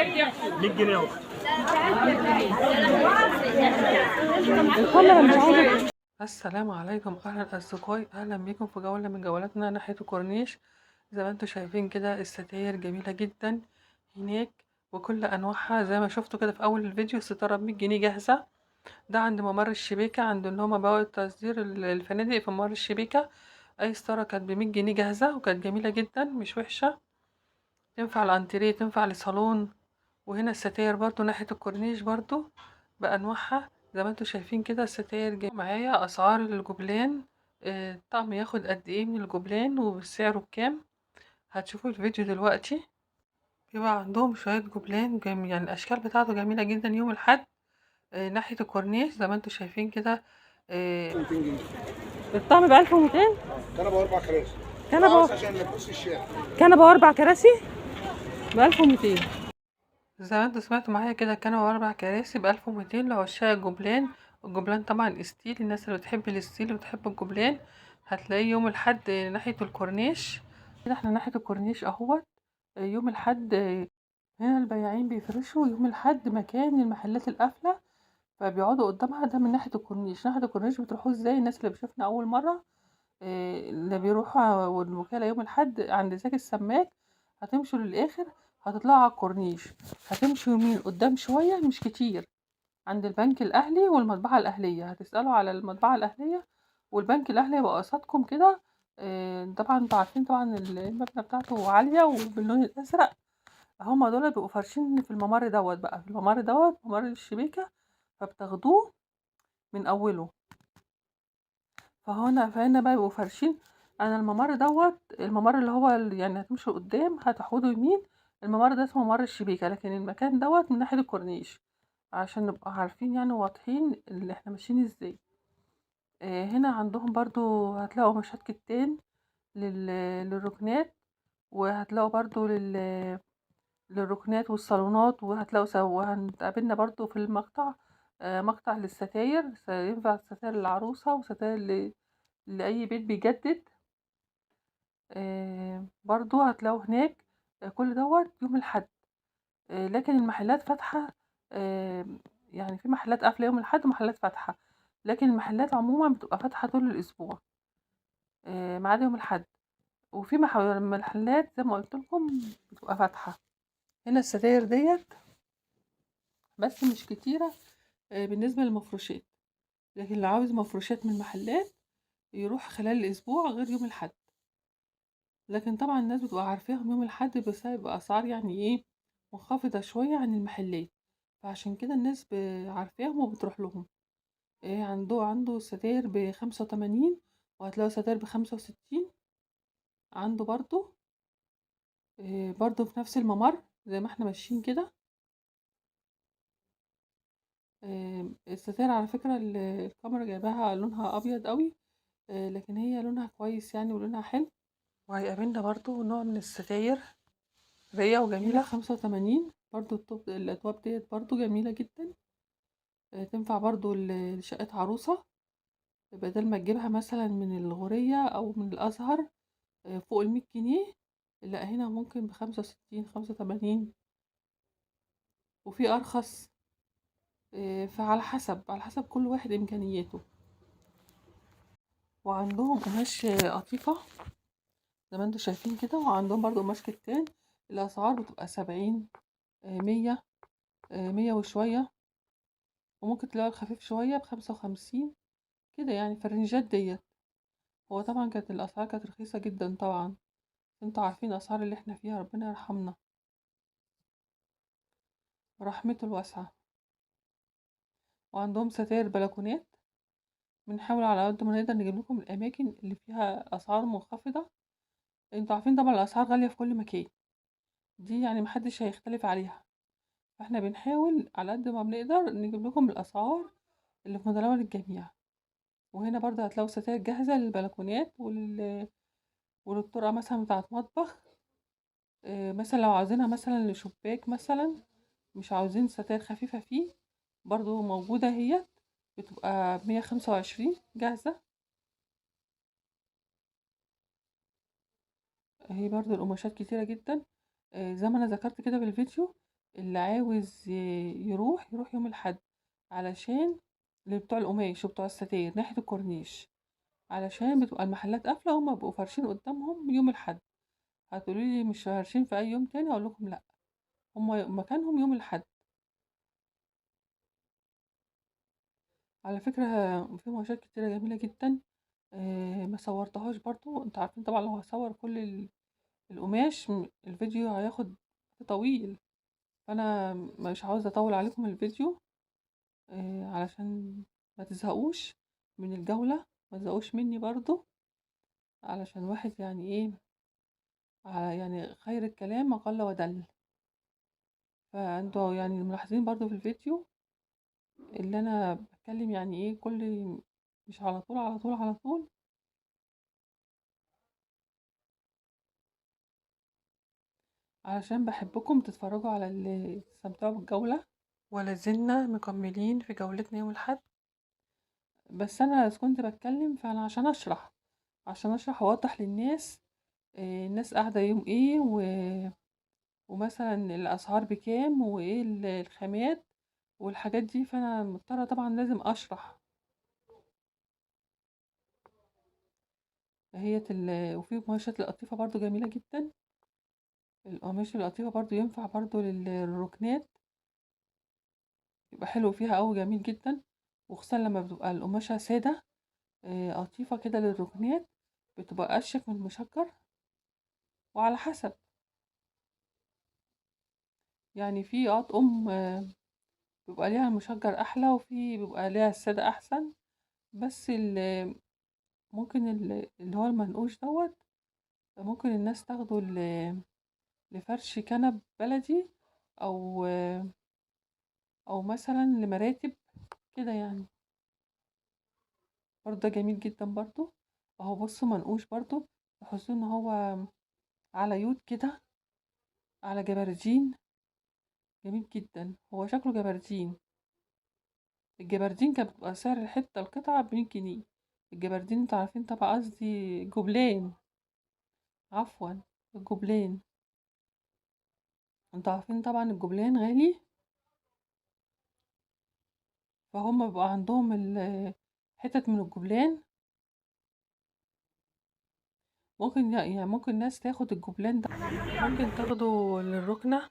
100 جنيه اهو. الكاميرا مش عاوزة. السلام عليكم، اهلا اصدقائي، اهلا بيكم في جولة من جولاتنا ناحية الكورنيش. زي ما انتم شايفين كده الستاير جميلة جدا هناك وكل انواعها، زي ما شفتوا كده في اول الفيديو. الستارة ب100 جنيه جاهزة، ده عند ممر الشبيكه، عند اللي هما بقوا تصدير الفنادق في ممر الشبيكه. اي ستارة كانت ب100 جنيه جاهزة وكانت جميلة جدا مش وحشة، تنفع الانتريه تنفع لصالون. وهنا الستاير برضو ناحية الكورنيش برضو بانواعها زي ما انتم شايفين كده. الستاير جاية معايا اسعار الجبلان، الطقم ياخد قد ايه من الجبلان وسعره بكام، هتشوفوا الفيديو دلوقتي. بيبقى عندهم شوية جبلان جميل، يعني الاشكال بتاعته جميلة جدا. يوم الاحد ناحية الكورنيش زي ما انتم شايفين كده. 200 جنيه الطقم ب 1200. كنبة واربع كراسي. كنبة بس عشان ما تبصش الشارع. كنبة واربع كراسي ب 1200. زي ما انتوا سمعتوا معايا كده، كنبة واربع كراسي ب1200 لعشاق الجبلان. الجبلان طبعا style، الناس اللي بتحب ال style وبتحب الجبلان هتلاقيه يوم الحد ناحية الكورنيش كده. احنا ناحية الكورنيش اهوت يوم الحد. هنا البياعين بيفرشوا يوم الحد مكان المحلات القافلة، فبيقعدوا قدامها. ده من ناحية الكورنيش. ناحية الكورنيش بتروحوا ازاي؟ الناس اللي بتشوفنا اول مرة اللي بيروحوا والوكالة يوم الحد عند زكي السماك، هتمشوا للآخر هتطلعوا على الكورنيش، هتمشوا يمين قدام شوية مش كتير عند البنك الأهلي والمطبعة الأهلية. هتسألوا على المطبعة الأهلية والبنك الأهلي هيبقى قصادكم كده. طبعا انتوا عارفين طبعا المبنى بتاعته عالية وباللون الأزرق. هما دول بيبقوا فارشين في الممر دوت بقى، في الممر دوت ممر الشبيكة، فبتاخدوه من أوله. فهنا بقى بيبقوا فارشين. انا الممر دوت، الممر اللي هو يعني هتمشوا قدام هتحودوا يمين، الممر ده اسمه ممر الشبيكة، لكن المكان دوت من ناحية الكورنيش عشان نبقى عارفين يعني واضحين اللي احنا ماشيين ازاي. هنا عندهم برضو هتلاقوا مشات كتان للركنات، وهتلاقوا برضو للركنات والصالونات، وهتلاقوا وهنتقابلنا برضو في المقطع مقطع للستاير، ينفع ستاير للعروسة وستاير لأي بيت بيجدد. برضو هتلاقوا هناك كل دوت يوم الحد. لكن المحلات فاتحة، يعني في محلات قافلة يوم الحد ومحلات فاتحة، لكن المحلات عموما بتبقى فاتحة طول الأسبوع ما عدا يوم الحد. وفي محلات زي ما قلت لكم بتبقى فاتحة. هنا الستاير ديت بس مش كتيرة بالنسبة للمفروشات، لكن اللي عاوز مفروشات من المحلات يروح خلال الأسبوع غير يوم الحد. لكن طبعا الناس بتبقى عارفاهم يوم الحد، بس هيبقى أسعار يعني ايه منخفضة شوية عن المحلات، فعشان كده الناس عارفاهم وبتروح لهم. عنده ستاير ب85، وهتلاقوا ستاير ب65 عنده برضو. برضو في نفس الممر زي ما احنا ماشيين كده. الستاير على فكرة الكاميرا جايباها لونها أبيض قوي، لكن هي لونها كويس يعني ولونها حلو. وهيقابلنا برضو نوع من الستاير رايقة وجميلة 85 برضو. الطوب الأتواب ديت برضو جميلة جدا، تنفع برضو لشقة عروسة، بدل ما تجيبها مثلا من الغورية أو من الأزهر فوق 100 جنيه، لا هنا ممكن ب65 85، وفي أرخص. فعلى حسب، على حسب كل واحد إمكانياته. وعندهم قماش قطيفة زي ما انتوا شايفين كده، وعندهم برضو قماش كتان. الأسعار بتبقى 70، 100، 100 وشوية، وممكن تلاقي الخفيف شوية ب55 كده يعني في الرنجات ديت. هو طبعا كانت الأسعار كانت رخيصة جدا طبعا، انتوا عارفين الأسعار اللي احنا فيها، ربنا يرحمنا رحمته الواسعة. وعندهم ستاير بلكونات. بنحاول على قد ما نقدر نجيب لكم الأماكن اللي فيها أسعار منخفضة. انتوا عارفين طبعا الأسعار غالية في كل مكان، دي يعني محدش هيختلف عليها، فاحنا بنحاول على قد ما بنقدر نجيب لكم الأسعار اللي في متناول الجميع. وهنا برضه هتلاقوا ستاير جاهزة للبلكونات وللطرقة مثلا بتاعة مطبخ. مثلا لو عاوزينها مثلا لشباك مثلا، مش عاوزين ستاير خفيفة فيه، برضو موجودة هي، بتبقى 125 جاهزة. هي برضو القماشات كتيرة جدا. زي ما انا ذكرت كده في الفيديو، اللي عاوز يروح يروح يوم الحد، علشان اللي بتوع القماش وبتوع الستاير ناحية الكورنيش، علشان بتبقى المحلات قافلة وهما بيبقوا فارشين قدامهم يوم الحد. هتقولوا لي مش فارشين في اي يوم تاني؟ اقول لكم لا، هما مكانهم يوم الحد. على فكرة في قماشات كتيرة جميلة جدا، ما صورتهاش برضو. انتوا عارفين طبعا لو هصور كل القماش الفيديو هياخد طويل، فانا مش عاوزة اطول عليكم الفيديو، علشان ما تزهقوش من الجولة، ما تزهقوش مني برضو، علشان واحد يعني ايه، يعني خير الكلام ما قل ودل. فانتوا يعني ملاحظين برضو في الفيديو اللي انا بتكلم يعني ايه، كل مش على طول على طول على طول. علشان بحبكم تتفرجوا على اللي تستمتعوا بالجولة. ولا زلنا مكملين في جولتنا يوم الأحد، بس انا كنت بتكلم فانا عشان اشرح، عشان اشرح واوضح للناس، الناس قاعدة يوم ايه ومثلا الاسعار بكام وايه الخامات والحاجات دي، فانا مضطرة طبعا لازم اشرح. هي وفي قماشات القطيفة برضو جميلة جدا، القماش القطيفة برضو ينفع برضو للركنات، يبقى حلو فيها أوي، جميل جدا. وخصوصا لما بتبقى القماشة سادة، قطيفة كده للركنات، بتبقى أشيك من المشجر. وعلى حسب يعني، في أطقم بيبقى ليها المشجر أحلى، وفي بيبقى ليها السادة أحسن. بس ممكن اللي هو المنقوش دوت ممكن الناس تاخده لفرش كنب بلدي، او مثلا لمراتب كده يعني، برضه ده جميل جدا برضه. اهو بصوا منقوش برضه، تحسوا ان هو على يود كده، على جبردين، جميل جدا. هو شكله جبردين. الجبردين كانت بتبقى سعر الحتة القطعة ب100 جنيه. الجبردين انتوا عارفين طبعا، قصدي جبلان، عفوا الجبلان، انتوا عارفين طبعا الجبلان غالي، فهم بيبقى عندهم حتت من الجبلان. ممكن يعني ممكن ناس تاخد الجبلان ده، ممكن تاخده للركنة،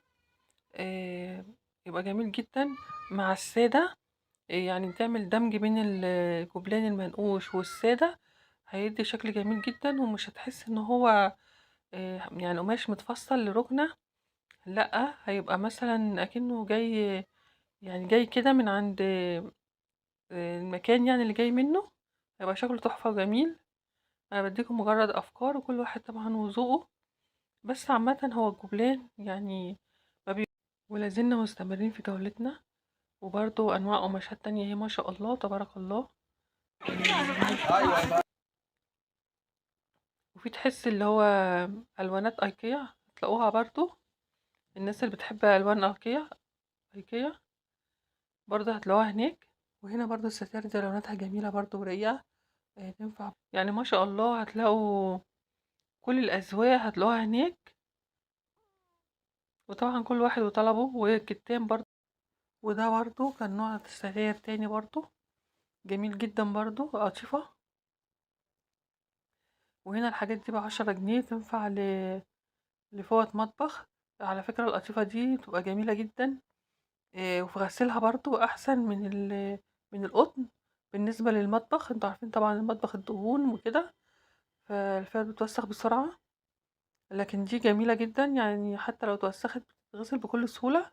يبقى جميل جدا مع السادة. يعني تعمل دمج بين الجبلان المنقوش والسادة، هيدي شكل جميل جدا، ومش هتحس ان هو يعني قماش متفصل لركنة، لا هيبقى مثلا اكنه جاي، يعني جاي كده من عند المكان يعني اللي جاي منه، هيبقى شكله تحفة وجميل. انا بديكم مجرد افكار، وكل واحد طبعا وذوقه، بس عامة هو الجبلان يعني ما بي... ولازلنا مستمرين في جولتنا، وبرضو انواع قماشات تانية هي ما شاء الله تبارك الله. وفي تحس اللي هو الوانات ايكيا هتلاقوها برضو، الناس اللي بتحب الوان ايكيا برضو هتلاقوها هناك. وهنا برضو الستاير دي الواناتها جميلة برضو ورقيقة، تنفع يعني ما شاء الله. هتلاقوا كل الاذواق هتلاقوها هناك، وطبعا كل واحد وطلبه. والكتان برضو، وده برضو كان نوع ستاير تاني برضو جميل جدا برضو، قطيفة. وهنا الحاجات دي ب10 جنيه، تنفع لفوط مطبخ. على فكرة القطيفة دي بتبقى جميلة جدا، وفي غسيلها برضو احسن من القطن بالنسبة للمطبخ. انتوا عارفين طبعا المطبخ الدهون وكده، فالفوط بتوسخ بسرعة، لكن دي جميلة جدا يعني حتى لو توسخت بتتغسل بكل سهولة.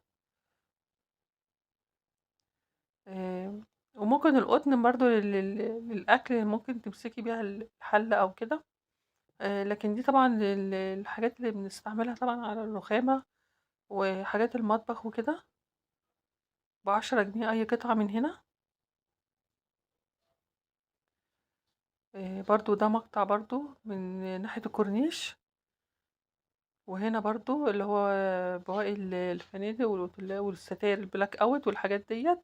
وممكن القطن برضو للأكل، ممكن تمسكي بيها الحلة أو كده، لكن دي طبعا للحاجات اللي بنستعملها طبعا على الرخامة وحاجات المطبخ وكده. ب10 جنيه أي قطعة من هنا. برضو ده مقطع برضو من ناحية الكورنيش. وهنا برضو اللي هو بواقي الفنادق والستاير ال blackout والحاجات ديت،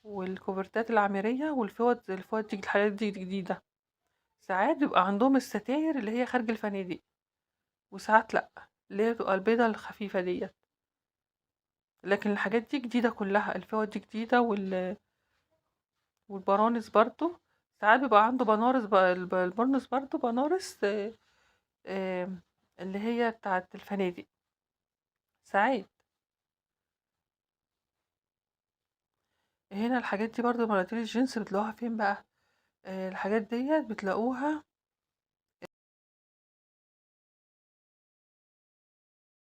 والكوفرتات العميرية والفوط. الفوط دي الحاجات دي جديدة. ساعات بيبقى عندهم الستاير اللي هي خارج الفنادق، وساعات لأ، اللي هي بتبقى البيضة الخفيفة ديت. لكن الحاجات دي جديدة كلها، الفوط دي جديدة والبرانس برضو ساعات بيبقى عنده بنارس البرنس برضو بنارس اللي هي بتاعت الفنادق ساعات. هنا الحاجات دي برضو مناديل الجنس بتلاقوها فين بقى؟ الحاجات ديت بتلاقوها